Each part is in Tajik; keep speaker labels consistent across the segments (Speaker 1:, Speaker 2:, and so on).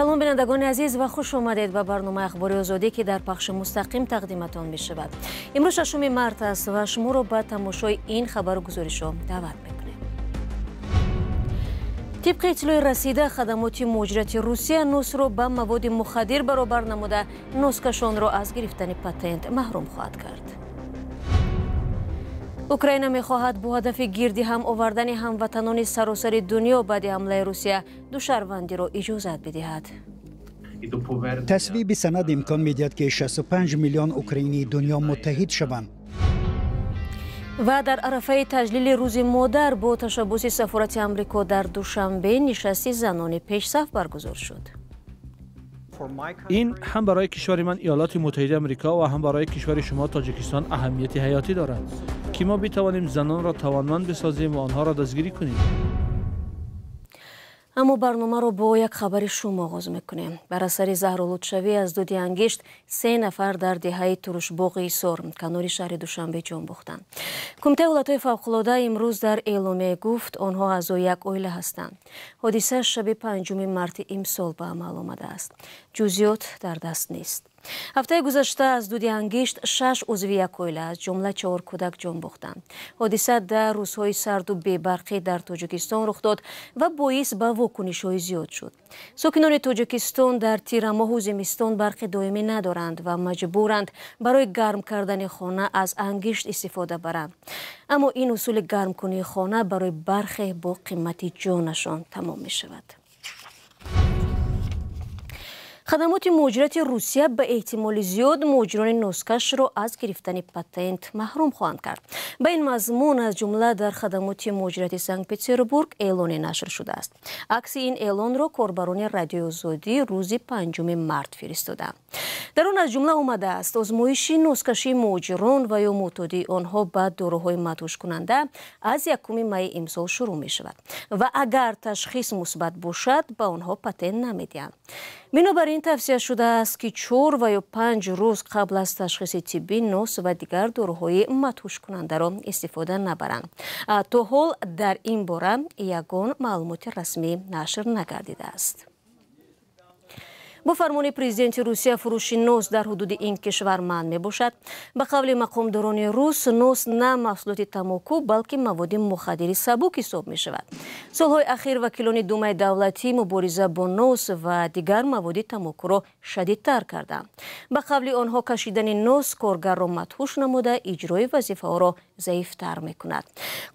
Speaker 1: Салом, бинандагони азиз, ва хуш омадед ба барномаи Ахбори Озодӣ, ки дар пахши мустақим тақдиматон мешавад. Имрӯз 6 март аст ва шуморо ба тамошои ин хабару гузоришҳо даъват мекунем. Тибқи иттилои расида, хадамоти муҳоҷирати Русия носро ба маводи мухаддир баробар намуда, носкашонро аз гирифтани патент маҳрум хоҳад кард. Украина мехоҳад бо ҳадафи гирди ҳам овардани ҳамватанони саросари дунё баъди ҳамлаи Русия душаҳрвандиро иҷозат бидиҳад.
Speaker 2: Тасвиби санад имкон медиҳад, ки 65 миллион украинии дунё муттаҳид шаванд.
Speaker 1: Ва дар арафаи таҷлили Рӯзи модар бо ташаббуси сафорати Амрико дар Душанбе нишасти занони пешсаф баргузор шуд.
Speaker 3: Ин ҳам барои кишвари ман, Иёлоти Муттаҳидаи Амрико, ва ҳам барои кишвари шумо, Тоҷикистон, аҳамияти ҳаётӣ дорад, ки мо битавонем занонро тавонманд бисозем ва онҳоро дастгирӣ кунем.
Speaker 1: Аммо барномаро бо як хабари шум оғоз мекунем. Бар асари заҳролудшавӣ аз дуди ангишт се нафар дар деҳаи Турушбоғи Ҳисор, канори шаҳри Душанбе, ҷон бохтанд. Кумитаи ҳолатҳои фавқулода имрӯз дар эъломия гуфт, онҳо аъзои як оила ҳастанд. Ҳодиса шаби 5 марти имсол ба амал омадааст. Ҷузъиёт дар даст нест. Ҳафтаи гузашта аз дуди ангишт шаш узви як оила, аз ҷумла чор кӯдак, ҷон бохтанд. Ҳодиса дар рӯзҳои сарду бебарқӣ дар Тоҷикистон рух дод ва боис ба вокунишҳои зиёд шуд. Сокинони Тоҷикистон дар тирамоҳу зимистон барқи доимӣ надоранд ва маҷбуранд барои гарм кардани хона аз ангишт истифода баранд. Аммо ин усули гармкунии хона барои бархе бо қимати ҷонашон тамом мешавад. Хадамоти муҳоҷирати Русия ба эҳтимоли зиёд муҳоҷирони носкашро аз гирифтани патент маҳрум хоҳанд кард. Ба ин мазмун, аз ҷумла, дар хадамоти муҳоҷирати Санкт-Петербург эълоне нашр шудааст. Акси ин эълонро корбарони Радиои Озодӣ рӯзи 5 март фиристоданд. Дар он, аз ҷумла, омадааст: озмоиши носкашии муҳоҷирон ва ё муътодии онҳо ба доруҳои мадҳушкунанда аз 1 майи имсол шурӯъ мешавад ва агар ташхис мусбат бошад, ба онҳо патент намедиҳанд. Бинобар ин, тавсия шудааст, ки 4 ва ё 5 рӯз қабл аз ташхиси тиббӣ нос ва дигар доруҳои мадҳушкунандаро истифода набаранд. То ҳол дар ин бора ягон маълумоти расмӣ нашр нагардидааст. Бо фармони президенти Русия фурӯши нос дар ҳудуди ин кишвар манъ мебошад. Ба қавли мақомдорони рус, нос на маҳсулоти тамоку, балки маводи мухаддири сабук ҳисоб мешавад. Солҳои ахир вакилони Думаи давлатӣ мубориза бо нос ва дигар маводи тамокуро шадидтар карданд. Ба қавли онҳо, кашидани нос коргарро мадҳуш намуда, иҷрои вазифаҳоро заифтар мекунад.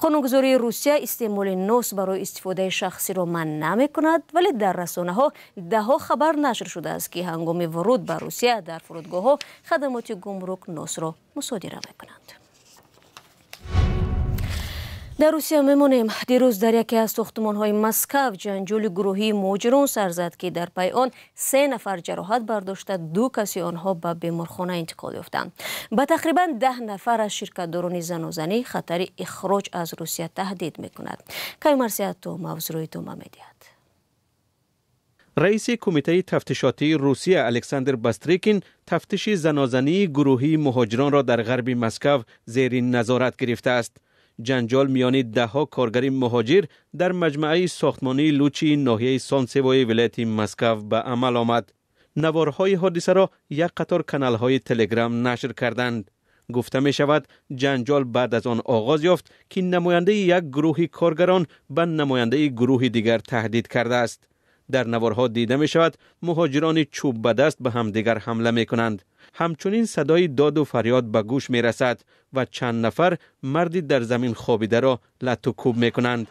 Speaker 1: Қонунгузории Русия истеъмоли нос барои истифодаи шахсиро манъ намекунад, вале дар расонаҳо даҳҳо хабар нашр шудааст, ки ҳангоми вуруд ба Русия дар фурудгоҳҳо хадамоти гумрук носро мусодира мекунанд. Дар Русия мемонем. Дирӯз дар яке аз сохтмонҳои Москав ҷанҷоли гурӯҳии муҳоҷирон сар зад, ки дар пай он се нафар ҷароҳат бардошта, ду каси онҳо ба беморхона интиқол ёфтанд. Ба тақрибан 10 нафар аз ширкатдорони занозанӣ хатари ихроҷ аз Русия таҳдид мекунад. Каюмарс Ато мавзӯъро идома медиҳад.
Speaker 4: Раиси Кумитаи тафтишотии Русия Александр Бастрикин тафтиши занозании гурӯҳии муҳоҷиронро дар ғарби Москав зери назорат гирифтааст. Ҷанҷол миёни даҳҳо коргари муҳоҷир дар маҷмӯаи сохтмонии Лучии ноҳияи Солнцевои вилояти Москав ба амал омад. Наворҳои ҳодисаро як қатор каналҳои Телеграм нашр карданд. Гуфта мешавад, ҷанҷол баъд аз он оғоз ёфт, ки намояндаи як гурӯҳи коргарон ба намояндаи гурӯҳи дигар таҳдид кардааст. Дар наворҳо дида мешавад, муҳоҷирони чӯб ба даст ба ҳамдигар ҳамла мекунанд. Ҳамчунин садои доду фарёд ба гӯш мерасад ва чанд нафар марди дар замин хобидаро латту кӯб мекунанд.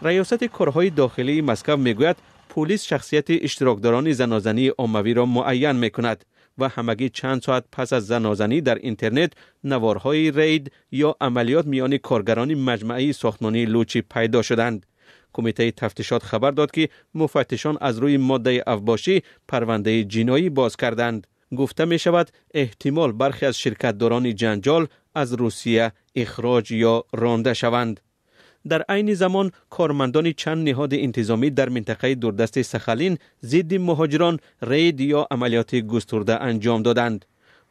Speaker 4: Раёсати корҳои дохилии Москав мегӯяд, пулис шахсияти иштирокдорони занозании оммавиро муайян мекунад ва ҳамагӣ чанд соат пас аз занозанӣ дар интернет наворҳои рейд ё амалиёт миёни коргарони маҷмӯаи сохтмонии Лучи пайдо шуданд. Кумитаи тафтишот хабар дод, ки муфаттишон аз рӯи моддаи авбошӣ парвандаи ҷиноӣ боз карданд. Гуфта мешавад, эҳтимол бархе аз ширкатдорони ҷанҷол аз Русия ихроҷ ё ронда шаванд. Дар айни замон кормандони чанд ниҳоди интизомӣ дар минтақаи дурдасти Сахалин зидди муҳоҷирон рейд ё амалиёти густурда анҷом доданд.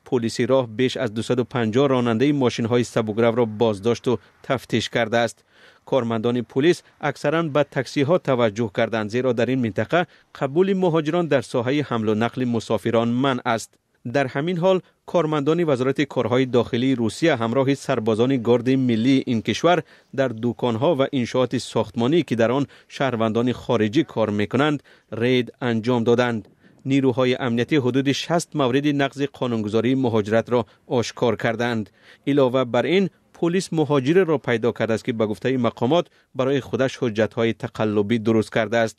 Speaker 4: Полиси роҳ беш аз 250 ронандаи мошинҳои сабукрав ро боздошт ва тафтиш кардааст. Кормандони полис аксаран ба таксиҳо таваҷҷӯҳ карданд, зеро дар ин минтақа қабули муҳоҷирон дар соҳаи ҳамлу нақли мусофирон манъ аст. Дар ҳамин ҳол кормандони Вазорати корҳои дохилии Русия ҳамроҳи сарбозони гарди миллии ин кишвар дар дуконҳо ва иншооти сохтмонӣ, ки дар он шаҳрвандони хориҷӣ кор мекунанд, рейд анҷом доданд. Нерӯҳои амниятӣ ҳудуди 60 мавриди нақзи қонунгузории муҳоҷиратро ошкор карданд. Илова бар ин, полис муҳоҷиреро пайдо кардааст, ки ба гуфтаи мақомот барои худаш ҳуҷҷатҳои тақаллубӣ дуруст кардааст.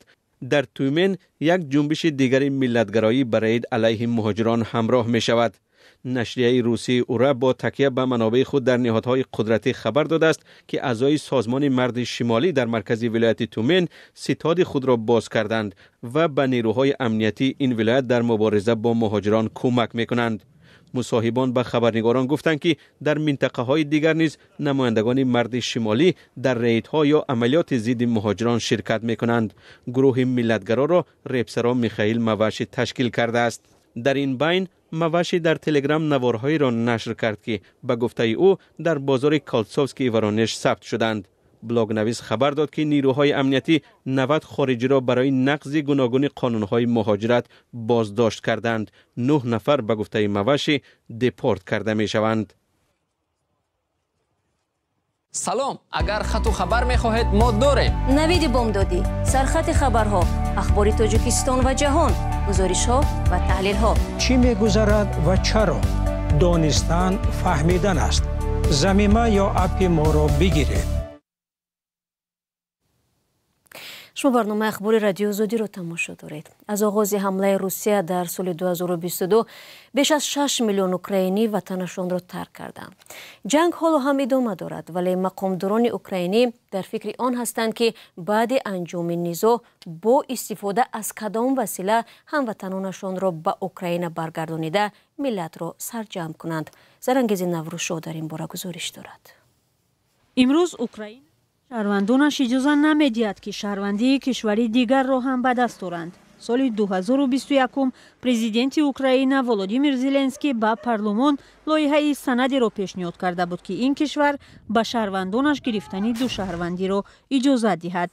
Speaker 4: Дар Тюмен як ҷунбиши дигари миллатгароӣ ба рейд алайҳи муҳоҷирон ҳамроҳ мешавад. Нашрияи русии Ура бо такя ба манобеи худ дар ниҳодҳои қудратӣ хабар додааст, ки аъзои созмони марди шимолӣ дар маркази вилояти Тюмен ситоди худро боз карданд ва ба нерӯҳои амниятии ин вилоят дар мубориза бо муҳоҷирон кӯмак мекунанд. Мусоҳибон ба хабарнигорон гуфтанд, ки дар минтақаҳои дигар низ намояндагони марди шимолӣ дар рейдҳо ё амалиёти зидди муҳоҷирон ширкат мекунанд. Гурӯҳи миллатгароро репсаро Михаил Маваши ташкил кардааст. Дар ин байн Маваши дар Телеграм наворҳоеро нашр кард, ки ба гуфтаи ӯ дар бозори Колцовский Воронеж сабт шуданд. Блогнавис хабар дод, ки нерӯҳои амниятӣ 90 хориҷиро барои нақзи гуногуни қонунҳои муҳоҷират боздошт карданд. 9 нафар ба гуфтаи Маваши депорт карда мешаванд.
Speaker 5: Салом, агар хату хабар мехоҳед, мо дорем.
Speaker 1: Навиди бомдодӣ, сархати хабарҳо, ахбори Тоҷикистон ва ҷаҳон, гузоришҳо ва таҳлилҳо.
Speaker 6: Чӣ мегузарад ва чаро? Донистан фаҳмидан аст. Замима ё аппи моро бигиред.
Speaker 1: Шумо барномаи ахбори Радиои Озодиро тамошо доред. Аз оғози ҳамлаи Русия дар соли 2022 беш аз 6 миллион украинӣ ватанашонро тарк карданд. Ҷанг ҳоло ҳам идома дорад, вале мақомдорони украинӣ дар фикри он ҳастанд, ки баъди анҷоми низоъ бо истифода аз кадом васила ҳамватанонашонро ба Украина баргардонида миллатро сарҷамъ кунанд. Зарангези Наврӯзшоҳ дар ин бора гузориш дорад.
Speaker 7: Имрӯз Украина шаҳрвандонаш иҷоза намедиҳад, ки шаҳрвандии кишвари дигарро ҳам ба даст оранд. Соли 2021 президенти Украина Володимир Зеленский ба парлумон лоиҳаи санадеро пешниҳод карда буд, ки ин кишвар ба шаҳрвандонаш гирифтани ду шаҳрвандиро иҷозат диҳад.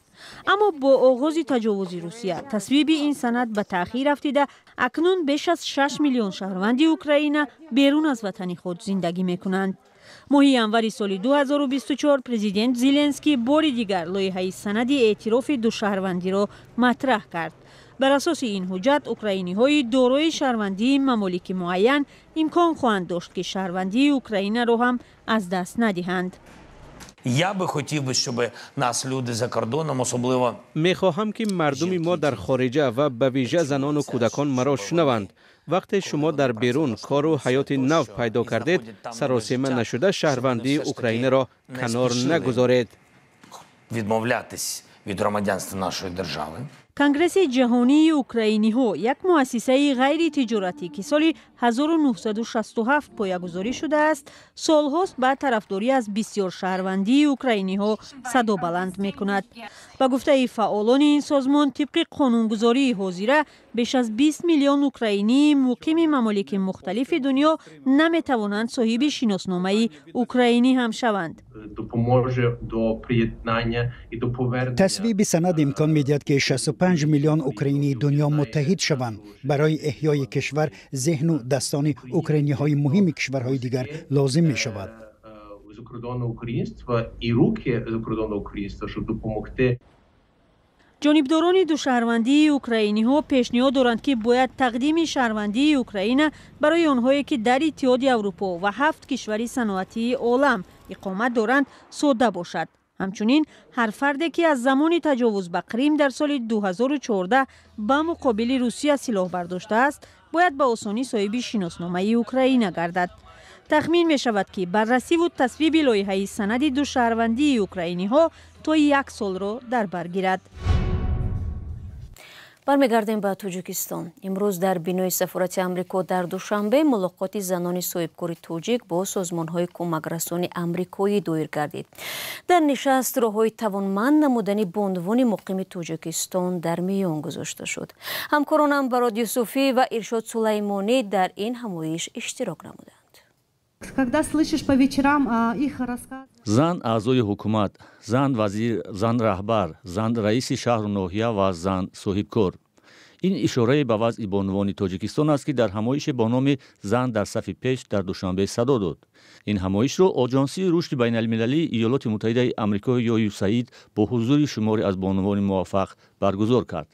Speaker 7: Аммо бо оғози таҷовузи Русия тасвиби ин санад ба таъхир афтида, акнун беш аз 6 миллион шаҳрванди Украина берун аз ватани худ зиндагӣ мекунанд. Моҳи январи соли 2024 президент Зеленский бори дигар лоиҳаи санади эътирофи душаҳрвандиро матраҳ кард. Бар асоси ин ҳуҷҷат украиниҳои дорои шаҳрвандии мамолики муайян имкон хоҳанд дошт, ки шаҳрвандии Украинаро ҳам аз даст надиҳанд.
Speaker 8: Я би хотів би, щоб нас люди за кордоном, особливо
Speaker 4: мехоҳам, ки мардуми мо дар хориҷа ва ба вижа занону кӯдакон маро шунаванд. Вақте шумо дар берун кору ҳаёти нав пайдо кардед, саросема нашуда шаҳрвандии Украинаро канор нагузоред.
Speaker 8: Відмовлятись від громадянства нашої держави.
Speaker 7: Конгресси ҷаҳонии украиниҳо як муассисаи ғайритиҷоратӣ, ки соли 1967 поягузорӣ шудааст, солҳост ба тарафдорӣ аз бисёршаҳрвандии украиниҳо садо баланд мекунад. Ба гуфтаи фаъолони ин созмон, тибқи қонунгузории ҳозира беш аз 20 миллион украинии муқими мамолики мухталифи дунё наметавонанд соҳиби шиносномаи украинӣ ҳам шаванд.
Speaker 2: Тасвиби санад имкон медиҳад, ки 65 миллион украинии дунё муттаҳид шаванд. Барои эҳёи кишвар зеҳну дастони украиниҳои муҳими кишварҳои дигар лозим мешавад.
Speaker 7: Ҷонибдорони душаҳрвандии украиниҳо пешниҳод доранд, ки бояд тақдими шаҳрвандии Украина барои онҳое, ки дар Иттиҳоди Аврупо ва 7 кишвари саноатии олам иқомат доранд, содда бошад. Ҳамчунин ҳар фарде, ки аз замони таҷовуз ба Қрим дар соли 2014 ба муқобили Русия силоҳ бардоштааст, бояд ба осонӣ соҳиби шиносномаи Украина гардад. Тахмин мешавад, ки баррасиву тасвиби лоиҳаи санади душаҳрвандии украиниҳо то як солро дар бар гирад.
Speaker 1: Бармегардем ба Тоҷикистон. Имрӯз дар бинои сафорати Амрико дар Душанбе мулоқоти занони соҳибкори тоҷик бо созмонҳои кӯмакрасони амрикоӣ доир гардид. Дар нишаст роҳҳои тавонманд намудани бонувони муқими Тоҷикистон дар миён гузошта шуд. Ҳамкоронам Барод Юсуфӣ ва Иршод Сулаймонӣ дар ин ҳамоиш иштирок намуданд.
Speaker 9: Когда слышишь по вечерам их рассказ.
Speaker 10: Зан аъзои ҳукумат, зан вазир, зан раҳбар, зан раиси шаҳру ноҳия ва зан соҳибкор. Ин ишорае ба вазъи бонувони Тоҷикистон аст, ки дар ҳамоише бо номи «Зан дар сафи пеш» дар Душанбе садо дод. Ин ҳамоишро Оҷонсии рушди байналмилалии Иёлоти Муттаҳидаи Амрико ё ЮСАИД бо ҳузури шуморе аз бонувони муваффақ баргузор кард.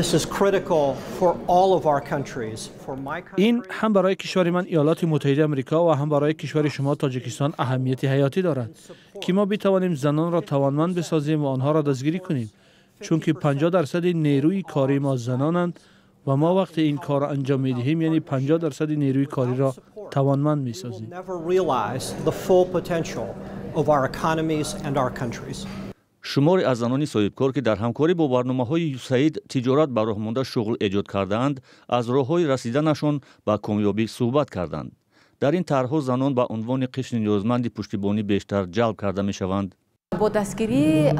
Speaker 11: This is critical for all of our countries. For my country,
Speaker 3: Ин ҳам барои кишвари ман, Иёлоти Муттаҳидаи Амрико, ва ҳам барои кишвари шумо, Тоҷикистон, аҳамияти ҳаётӣ дорад, ки мо битавонем занонро тавонманд бисозем ва онҳоро дастгирӣ кунем, чунки 50% нерӯи кории мо занонанд ва мо вақте ин корро анҷом медиҳем, яъне 50% нерӯи кориро тавонманд месозем.
Speaker 11: Never realize the full potential of our economies and our countries.
Speaker 10: Шуморе аз занони соҳибкор, ки дар ҳамкорӣ бо барномаҳои ЮСАИД тиҷорат ба роҳ монда шуғл эҷод кардаанд, аз роҳҳои расиданашон ба комёбӣ суҳбат карданд. Дар ин тарҳҳо занон ба унвони қишри ниёзманди пуштибонӣ бештар ҷалб карда мешаванд.
Speaker 12: Бо дастгирии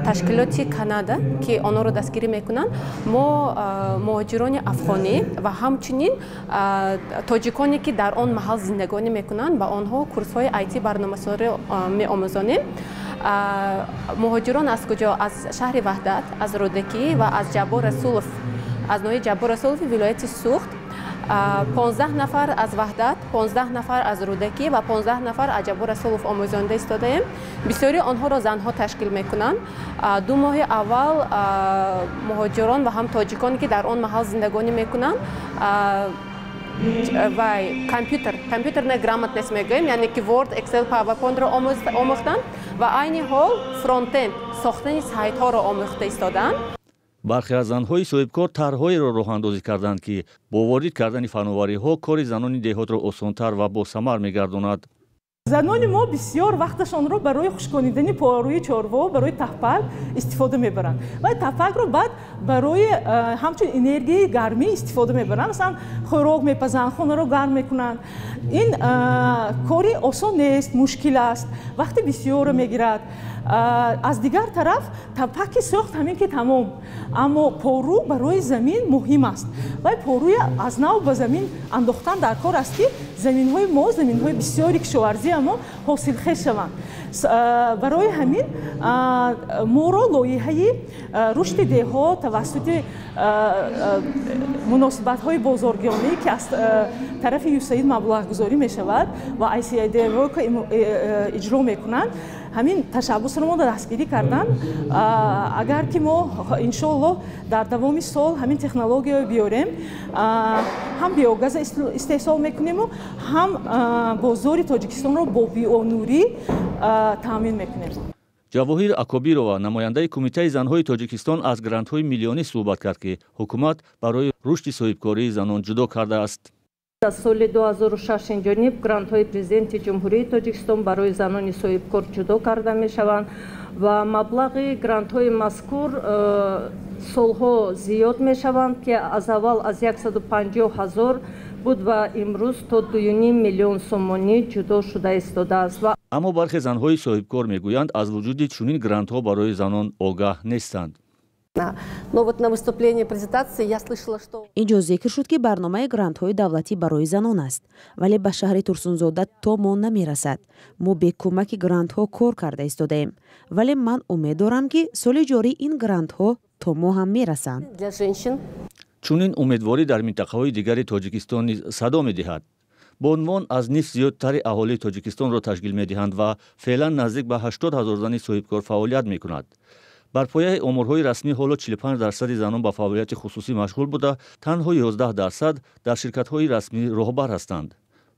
Speaker 12: ташкилоти Канада, ки онҳоро дастгирӣ мекунанд, мо муҳоҷирони афғонӣ ва ҳамчунин тоҷиконе, ки дар он маҳал зиндагонӣ мекунанд, ба онҳо курсҳои IT барномасозиро меомӯзонем. Муҳоҷирон аз куҷо? Аз шаҳри Ваҳдат, аз Рӯдакӣ ва аз Ҷаббор Расулов, аз ноҳияи Ҷаббор Расулови вилояти Суғд. 15 нафар аз Ваҳдат, 15 нафар аз Рӯдакӣ ва 15 нафар аз Ҷаббор Расулов омӯзонда истодаем. Бисёри онҳоро занҳо ташкил мекунанд. 2 моҳи аввал муҳоҷирон ва ҳам тоҷиконе, ки дар он маҳал зиндагонӣ мекунанд, ва компютер, компьютерная грамотность мегӯем, яъне ки Word, Excel, PowerPoint-ро омӯхтанд ва айни ҳол фронтенд, сохтани сайтҳоро омӯхта истодаанд.
Speaker 10: Бархе аз занҳои соҳибкор тарҳҳоеро роҳандозӣ карданд, ки бо ворид кардани фановариҳо кори занони деҳотро осонтар ва босамар мегардонад.
Speaker 13: Занони мо бисёр вақташонро барои хушконидани порӯи чорво, барои таҳпак истифода мебаранд ва таҳпакро баъд барои ҳамчун энергияи гармӣ истифода мебаранд. Масалан, хӯрок мепазанд, хонаро гарм мекунанд. Ин кори осон нест, мушкил аст, вақти бисёрро мегирад. Аз дигар тараф, таҳпаки сӯхт, ҳамин ки тамом, аммо порӯ барои замин муҳим аст ва порӯя аз нав ба замин андохтан дар кор аст, ки заминҳои мо, заминҳои бисёри кишоварзии мо ҳосилхез шаванд. Барои ҳамин моро лоиҳаи рушди деҳот тавассути муносибатҳои бозоргонӣ, ки аз тарафи ЮСАИД маблағгузорӣ мешавад ва ICID иҷро мекунанд, ҳамин ташаббусро мо дастгирӣ карданд. Агар ки мо, иншоаллоҳ, дар давоми сол ҳамин технологияро биёрем, ҳам биогаза истеҳсол мекунему, ҳам бозори Тоҷикистонро бо бионурӣ таъмин мекунем.
Speaker 10: Ҷавоҳир Акобирова, намояндаи Кумитаи занҳои Тоҷикистон, аз грантҳои миллионӣ суҳбат кард, ки ҳукумат барои рушди соҳибкории занон ҷудо кардааст.
Speaker 14: Аз соли 2006 инҷониб грантҳои Президенти Ҷумҳурии Тоҷикистон барои занони соҳибкор ҷудо карда мешаванд ва маблағи грантҳои мазкур солҳо зиёд мешаванд, ки аз аввал аз 150 ҳазор буд ва имрӯз то 2,5 миллион сомонӣ ҷудо шуда истодааст.
Speaker 10: Аммо бархе занҳои соҳибкор мегӯянд, аз вуҷуди чунин грантҳо барои занон огаҳ нестанд.
Speaker 12: Но вот на выступлении презентации я слышала, что
Speaker 15: Инҷо зикр шуд, ки барномаи грантҳои давлатӣ барои занон аст, вале ба шаҳри Турсунзода то мо намерасад. Мо бе кӯмаки грантҳо кор карда истодаем, вале ман умед дорам, ки соли ҷорӣ ин грантҳо то мо ҳам мерасанд.
Speaker 12: Для женщин.
Speaker 10: Чунин умедворӣ дар минтақаҳои дигари Тоҷикистон низ садо медиҳад. Бонувон аз нисф зиёдтари аҳолии Тоҷикистонро ташкил медиҳанд ва феълан наздик ба 80 ҳазор зани соҳибкор фаъолият мекунад. Бар пояи оморҳои расмӣ, ҳоло 45% занон ба фаъолияти хусусӣ машғул буда, танҳо 11% дар ширкатҳои расмӣ роҳбар ҳастанд.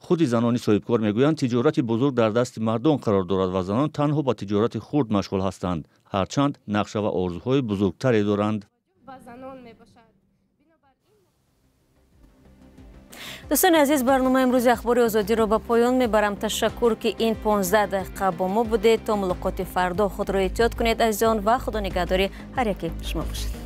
Speaker 10: Худи занони соҳибкор мегӯянд, тиҷорати бузург дар дасти мардон қарор дорад ва занон танҳо ба тиҷорати хурд машғул ҳастанд, ҳарчанд нақша ва орзуҳои бузургтаре доранд.
Speaker 1: Дӯстони азиз, барномаи имрӯзи Ахбори Озодиро ба поён мебарам. Ташаккур, ки ин 15 дақиқа бо мо будед. То мулоқоти фардо худро эҳтиёт кунед, азизон, ва Худо нигаҳдори ҳар яке шумо бошад.